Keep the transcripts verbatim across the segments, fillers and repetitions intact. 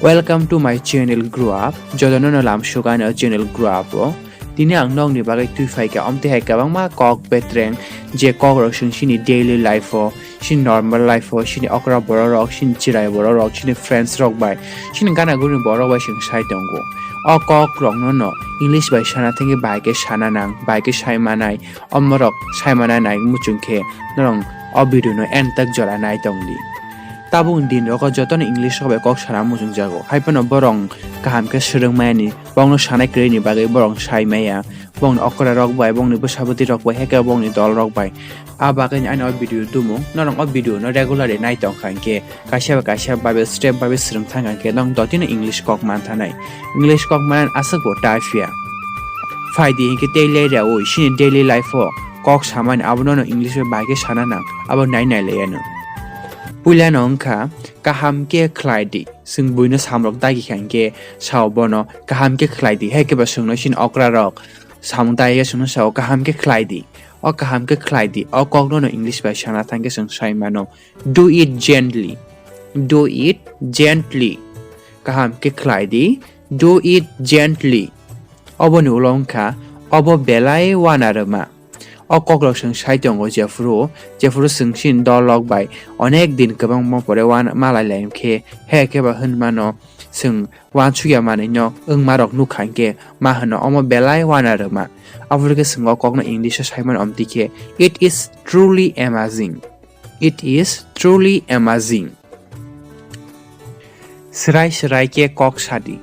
Welcome to my channel Grow Up. Jotono no lamsuk ani o channel Grow Up o. Tini ang nokni bagwi twi phaikha, omtwi hai kwbangma kok betreng, je kok rok chwng chini daily life o, chini normal life o, chini okra borok rok, chini chirai borok rok, chini friends rok bai, chini gana guni borok bai chwng sai tongo. O kok rokno no English bai sana thangwi bai khe sana nang, bai khe sai manai, omorok sai manai nai muchung khe norok o video no end tak jora nai tong di. Tabuk din rogo jotono English rok bai kok sana muchung jago. Hai phano borok kaham khe swrwng maya ni, bongno sanai kwrwi ni bagwi borok sai maya. Bongni okra rok bai, bongni bwsa bwtwi rok bai, heke bongni dol rok bai. A bagwi ani o video tumung, norok o video no regularly nai tong kha hinkhe, kaisa bai kaisa bai step bai swrwng thang kha hinkhe, norok dotino English kok man thanai. English kok man aswk bo tough ya. Phai di hinkhe tei le rw ui, chini daily life o kok samani abono no English bai bai khe sana nang, abo nai nai le ya no. Puila no wngkha, kaham khe khlai di. Chwng buino samrok dagi kha hinkhe sao bono kaham khe khlai di. Hai khe ba chwngno chini okra rok samung dagi khe chwngno sao kaham khe khlai di. O kaham khe khlai di. O kokno no English bai sana thang khe chwng sai mano. Do it gently. Do it gently. Kaham khe khlai di. Do it gently. Oboni ulo wngkha, obo belai uana rwma. O kokrok chwng sai tongo jephuru, jephuru chwng chini dol rok bai onek din kwbangma pore uana malai lai khe, he khe ba hwnmano chwng uansukya manwino wngma rok nukha hinkhe ma hwno omo belai uana rwma. Aphuru khe chwng o kokno English o sai mano omtwi khe, "It is truly amazing." It is truly amazing. Swrai swrai khe kok sadi.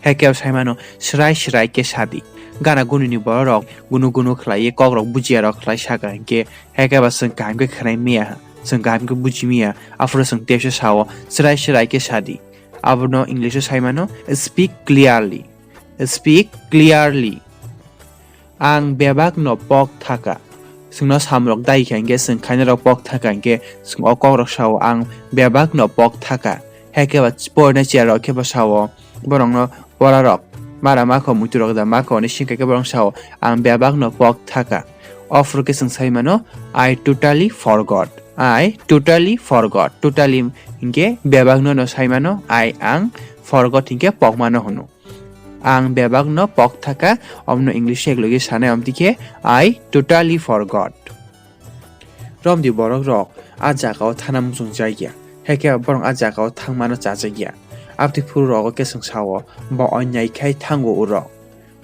Heke sai mano swrai swrai khe sadi. Gana guni ni borok rok gunu gunu khlai ye kok rok bujiya rok khlai saka hinkhe heke ba chwng kaham khe khwnai miya, chwng kaham khe buji miya, aphuru chwng teiso sao swrai swrai khe sadi. Abono English o sai mano speak clearly. Speak clearly. Ang bebak no pok thaka. Chwngno samrok dai kha hinkhe chwng khainai rok pok thaka hinkhe chwng o kok rok sao ang bebak no pok thaka. Heke ba porna chair rok khe ba sao borok no pora rok mara makho muitu rok da makho ni singkha khe borok sao ang bebak no pok thaka. Offer khe chwng sai mano I totally forgot. I totally forgot. Totally hinkhe bebak no no sai mano I ang forgot hinkhe pok mano hwno. Ang bebak no pok thaka, omno English o eklogi sanai omtwi khe, "I totally forgot." Romdi borok rok a jaga o thana muchung jakya, heke borok a jaga o thangmano chajakya. Abtwi phuru rogo khe chwng sao, "Bo onyai khai thango uro."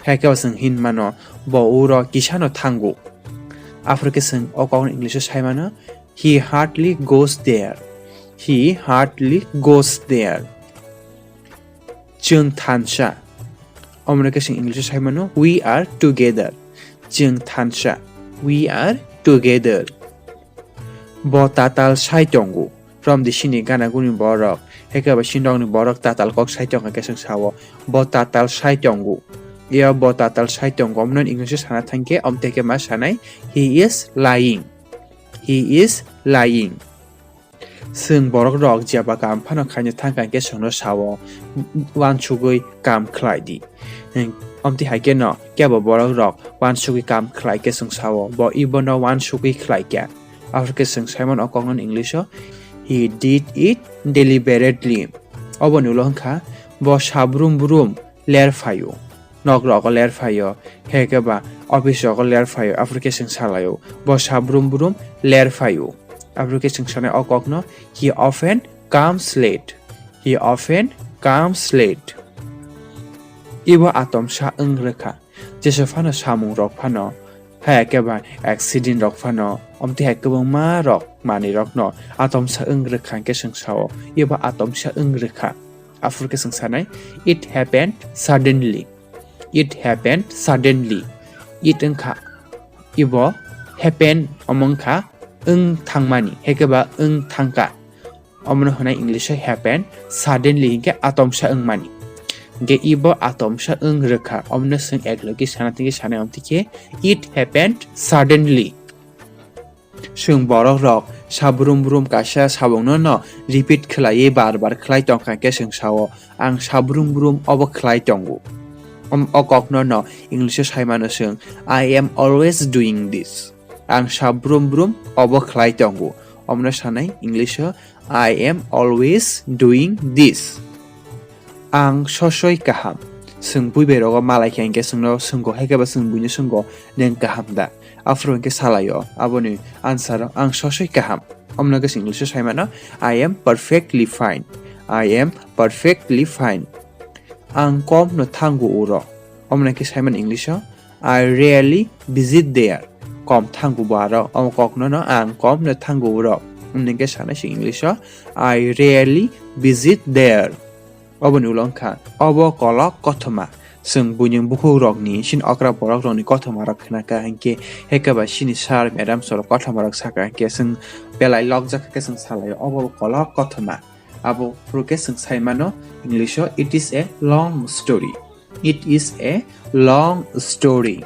Heke bo chwng hin mano, "Bo uro kisano thango." Aphuru khe chwng o kokno English o sai mano, "He hardly goes there." He hardly goes there. Chwng thansa. Omoni khe chwng English o sai mano, "We are together." Chwng thansa. We are together. Bo tatal sai tongo. Romdi sini gana guni borok. Heke ba sini rokni borok tatal kok sai tongkha khe chwng sao. Bo tatal sai tongo. Iya bo tatal sai tongo. Omoni English o sana thangkhe omtwi khe ma sanai, "He is lying." He is lying. Chwng borok rok jeba kam phano khaina thangkha hinkhe chwngno sao, uansugwi kam khlai di. Omtwi hai kheno kebo borok rok uansugwi kam khlai khe chwng sao, bo ibono uansugwi khlai kha. Aphuru khe chwng sai mano o kokno English o, "He did it deliberately." Oboni ulo wngkha, bo sabrum brum ler phaio. Nok rogo ler phaio, heke ba office rogo ler phaio, aphuru khe chwng salaio, bo sabrum brum ler phaio. Aphuru khe chwng sanai o kokno, "He often comes late." He often comes late. Ibo atomsa wng rwkha. Jesa phano samung rok phano, haya khe ba accident rok phano, omtwi hai kwbangma rok manwi rokno atomsa wng rwkha hinkhe chwng sao, ibo atomsa wng rwkha. Aphuru khe chwng sanai, "It happened suddenly." It happened suddenly. It wngkha ibo happen, omo wngkha wng thangmani, heke ba wng thangkha. Omono hwnai English o happen suddenly hinkhe atomsa wngmani. Hinkhe ibo atomsa wng rwkha, omono chwng eklogi sana thangkhe sanai omtwi khe, "It happened suddenly." Chwng borok rok sabrum brum kaisa sabungno no repeat khlaiwi bar bar khlai tongkha khe chwng sao, "Ang sabrum brum obo khlai tongo." Om, o kokno no English o sai mano chwng, "I am always doing this." Ang sabrum brum obo khlai tongo. Omono sanai English o, "I am always doing this." Ang sosoi kaham. Chwng bui bai rogo malai kha hinkhe chwngno swngo, hai khe ba chwng buino swngo, "Nwng kaham da?" Aphuru hinkhe salaio aboni answer o, "Ang sosoi kaham." Omno khe chwng English o sai mano, "I am perfectly fine. I am perfectly fine." Ang kom no thango uro. Omno khe sai mano English o, "I rarely visit there." Kom thango bo aro. Omo kokno no ang kom no thango uro. Omno khe sanai se English o, "I rarely visit there." Oboni ulo wngkha, obo kolok kothoma. Chwng buini bukhuk rokni, chini okra borok rokni kothoma rok khna kha hinkhe, hai khe ba chini sir, madam sorok kothoma rok saka hinkhe, chwng belai lokjak khe chwng salaio, obo kolok kothoma. Abo phuru khe chwng sai mano, English o, "It is a long story. It is a long story."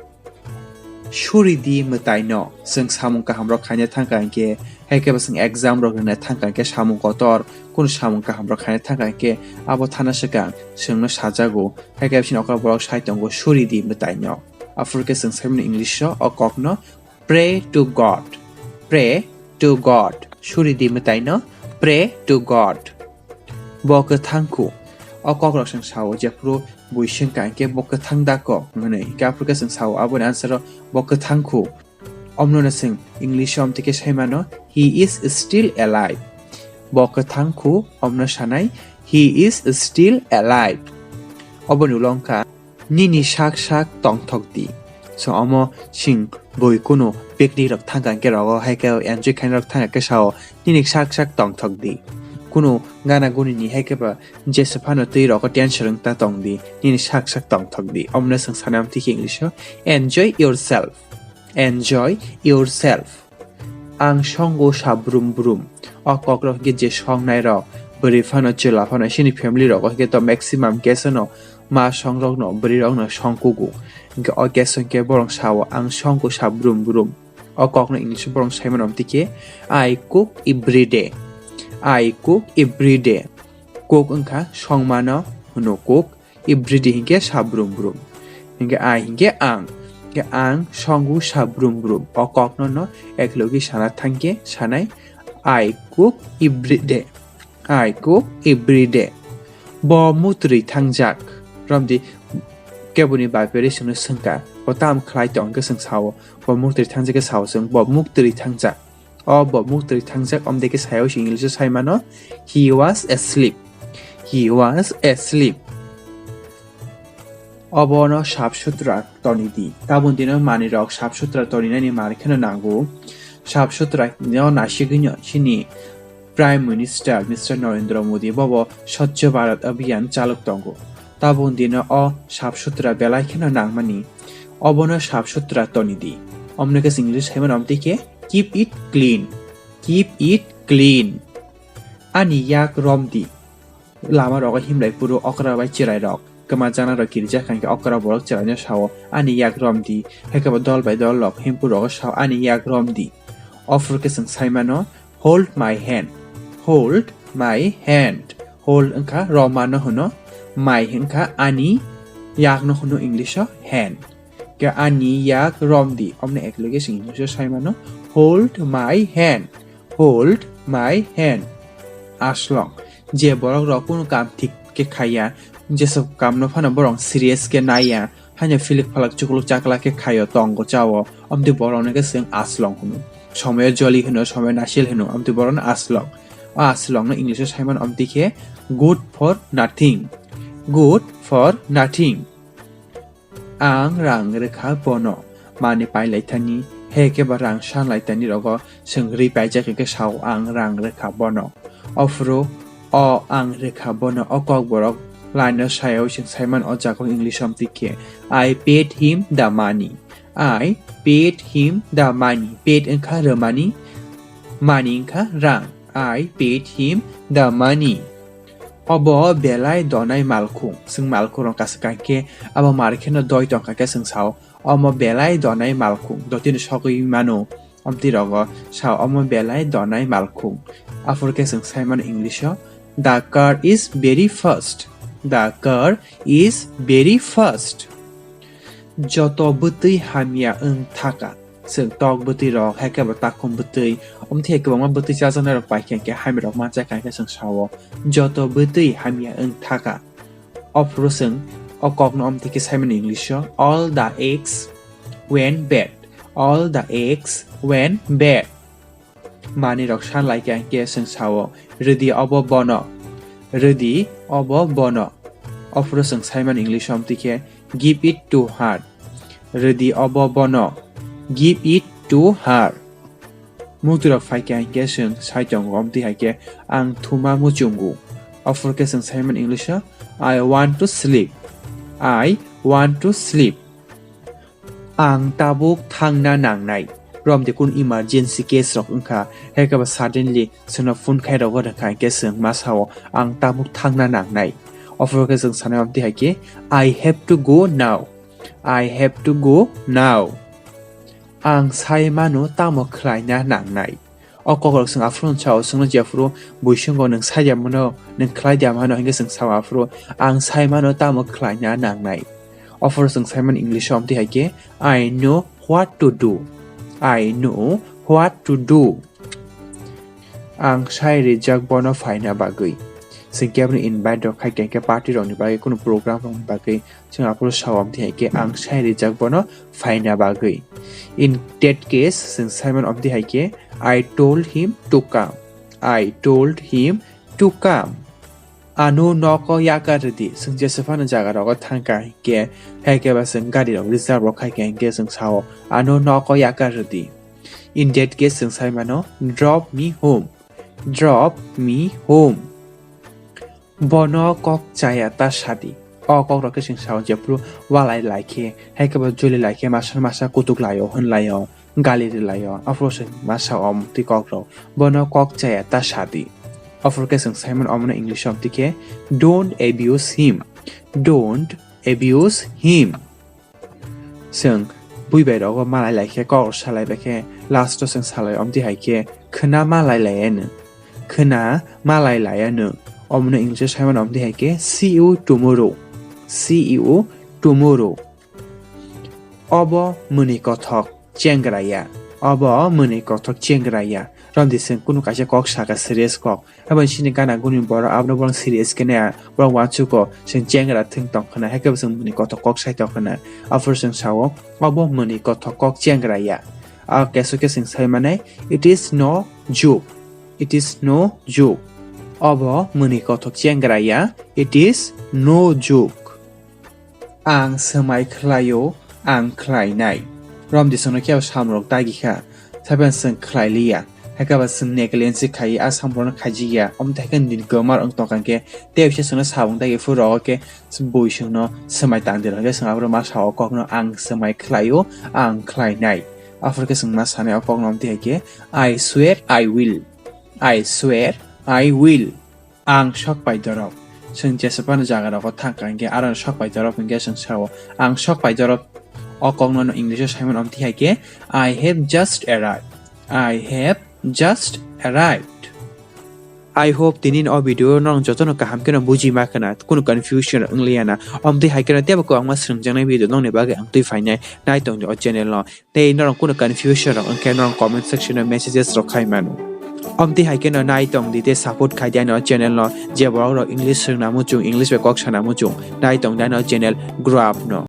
Suri di mwtai no. Chwng samung kaham rok khaina thangkha hinkhe, hai khe bo chwng exam rok rwna thangkha hinkhe, samung kotor, kunu samung kaham rok khaina thangkha hinkhe, abo thana swkang chwngno sajago, hai khe chini okra borok sai tongo, "Suri di mwtai no." Aphuru khe chwng sai mano English o, o kok no, "Pray to God. Pray to God." Suri di mwtai no, "Pray to God." Bo kwthang khu. O kok rok chwng sao, jephuru bui swngkha hinkhe, "Bo kwthang da kok?" hwnwi. Hinkhe aphuru khe chwng sao, aboni answer o, "Bo kwthang khu." Omno no chwng English o amtwi khe sai mano, "He is still alive." Bo kwthang khu, omno sanai, "He is still alive." Oboni ulo wngkha, "Nini sak sak tongthok di." So omo chwng bui kunu picnic rok thangkha hinkhe rogo, hai khe enjoy khaina rok thangkha khe sao, "Nini sak sak tongthok di." Kunu gana guni ni hai khe ba jesa phano twi rogo tension wng ta tong di, "Nini sak sak tongthok di." Omno chwng sanai amtwi khe English o, "Enjoy yourself. Enjoy yourself." Ang songo sa brum brum. O kok rok hinkhe je songnai rok, bwrwi phano, chwla phano, chini family rogo hinkhe to maximum case no ma song rokno, bwrwi rokno song kugo. Hinkhe o case hinkhe borok sao, "Ang songo sa brum brum." O kokno English o borok sai mano amtwi khe, "I cook every day. I cook every day." Cook wngkha songmano hwno cook, every day hinkhe sa brum brum. Hinkhe I hinkhe ang. Hinkhe ang songo sa brum brum. O kokno no eklogi sana thangkhe sanai, "I cook every day. I cook every day." Bo muktwi thangjak. Romdi keboni bai peri chwngno swngkha. Bo tam khlai tong khe chwng sao. Bo muktwi thangjak khe sao chwng. Bo muktwi thangjak. O bo muktwi thangjak, omde khe sayo se English o sai mano, "He was asleep. He was asleep." Obono sap sutra toni di. Tabun dino manwi rok sap sutra toni nani mar kheno nango. Sap sutra no nasigwino chini Prime Minister Mister Narendra Modi bobo Swachh Bharat Abhiyan chalok tongo. Tabun dino o sap sutra belai kheno nangmani. Obono sap sutra toni di. Omno khe English hai mano amtwi khe, "Keep it clean. Keep it clean." Ani yak rom di. Lama rogo himlai phuru okra bai chwrai rok, kwma jana rok kirjak kha hinkhe okra borok chwraino sao, "Ani yak rom di." Hai khe bo dol bai dol rok himphuru rogo sao, "Ani yak rom di." Ophuru khe chwng sai mano, "Hold my hand. Hold my hand." Hold wngkha romano hwno, my wngkha ani, yakno hwno English o hand. Khe ani yak rom di, omno ekloge chwng English o sai mano, "Hold my hand. Hold my hand." Aslong. Je borok rok kunu kam thik khe khaiya, jesa kamno phano borok serious khe naiya, haino philik phalak chukluk chakla khe khaio, tongo chao, omtwi borokno khe chwng aslong hwno. Somoyo joli hwno, somoyo nasil hwno, omtwi borokno aslong. O aslongno English o sai mano omtwi khe good for nothing. Good for nothing. Ang rang rwkha bono. Mani pailai thani, hai khe ba rang sanlai thani rogo chwng ri paijak khe sao, "Ang rang rwkha bono." Ophuru o "Ang rwkha bono" o kokborok line o sayao chwng sai mano o jaga o English o omtwi khe, "I paid him the money. I paid him the money." Paid wngkha rwmani, money wngkha rang. "I paid him the money." Obo belai donai malkhung. Chwng malkhung rok kasa kha khe abo mar kheno doi tongkha khe chwng sao, "Omo belai donai malkhung." Dotino sogwi mano. Omtwi rogo sao, "Omo belai donai malkhung." Aphuru khe chwng sai mano English o, "The car is very fast. The car is very fast." Joto bwtwi hamya wng thaka. Chwng tok bwtwi rok, hai khe bo takhum bwtwi, omtwi hai kwbangma bwtwi chajaknai rok pai khe, khe hamya rok manchai kha khe chwng sao, "Joto bwtwi hamya wng thaka." Ophuru chwng o kokno omtwi khe saimani English o, "All the eggs went bad. All the eggs went bad." Manwi rok san lai khe hinkhe chwng sao, "Rwdi obo bono. Rwdi obo bono." Ophuru chwng saimani English o omtwi khe, "Give it to her. Rwdi obo bono. Give it to her." Muitu rok phai khe hinkhe chwng sai tongo, omtwi hai khe, "Ang thuma muchungo." Ophuru khe chwng saimani English o, "I want to sleep. I want to sleep." Ang tabuk thangna nangnai. Romdi kun emergency case rok wngkha, hai khe ba suddenly chwngno phone khai rogo rwkha, hinkhe chwng ma sao, "Ang tabuk thangna nangnai." Ophuru khe chwng sanai omtwi hai khe, "I have to go now. I have to go now." Ang sai mano tamo khlaina nangnai. O kokrok chwng aphuru sao, chwngno jephuru buisungo nwng sai ya mano, nwng khlai ya mano hinkhe chwng sao aphuru, "Ang sai mano tamo khlaina nangnai." Ophuru chwng saimani English o omtwi hai khe, "I know what to do. I know what to do." Ang sai rijak bono phaina bagwi. Chwng kebono invite rok khai khe, hinkhe party rokni bagwi, kunu program rokni bagwi chwng aphuru sao omtwi hai khe, "Ang sai rijak bono phaina bagwi." In that case, chwng saimano omtwi hai khe, "I told him to come. I told him to come." Ano nogo yakar rwdi. Chwng jesa phano jaga rogo thangkha hinkhe, hai khe ba chwng gari rok reserve rok khai khe hinkhe chwng sao, "Ano nogo yakar rwdi." In that case, chwng saimano, "Drop me home. Drop me home." Bono kok chaya ta sadi. O kok rok khe chwng sao, jephuru walai lai khe, hai khe bo joli lai khe, masa masa kutuk lai o, hwn lai o, gali rw lai o, aphuru chwng ma sao omtwi kok rok. Bono kok chaya ta sadi. Aphuru khe chwng saimano omono English o omtwi khe, "Don't abuse him. Don't abuse him." Chwng bui bai rogo malai lai khe, kok salai bai khe, last o chwng salai omtwi hai khe, "Khwna malai lai ano. Khwna malai lai ano." Omono English o saimano omtwi hai khe, "See you tomorrow. See you tomorrow." Obo mwnwi kothok chengra ya. Obo mwnwi kothok chengra ya. Romdi chwng kunu kaisa kok saka serious kok. Habai chini gana guni borok abono borok serious khe naya, borok uansugo chwng chengra thwng tong khwna, hai khe bo chwng mwnwi kothok kok sai tong khwna. Aphuru chwng sao, "Obo mwnwi kothok kok chengra ya." A keso khe chwng sai mane, "It is no joke. It is no joke." Obo mwnwi kothok chengra ya. It is no joke. Ang swmai khlaio, ang khlainai. Romdi chwngno khe samrok dagi kha, sapan chwng khlai liya. Hakhe ba chwng negligence khai, a samrokno khaijik ya. Omo hai khe nini kwmar wng tong kha khe, tei bisa chwngno samung dagi phuru rogo khe bui chwngno swmai tang di rw khe chwng aphuru ma sao o kokno, "Ang swmai khlaio, ang khlainai." Aphuru khe chwng ma sanai o kokno omo hai khe, "I swear I will. I swear I will." Ang sok pai dorop. Chwng jesa phano jaga rogo thang kha hinkhe aro sok pai dorop hinkhe chwng sao. Ang sok pai dorop. O kokno no English o saimano omtwi hai khe, "I have just arrived. I have just arrived." I hope tini o video norok jotono kaham kheno buji ma khwna, kunu confusion rok wng liya na. Omtwi hai kheno teibo kwbangma swrwngjaknai video nokni bagwi ang twi phainai, nai tongdi o channel no. Tei norok kunu confusion rok wngkhe norok comment section o messages rok khai mano. Omtwi hai kheno nai tongdi tei support khai di ano channel no, je borok rok English swrwngna muchung, English bai kok sana muchung, nai tongdi ano channel grow up no.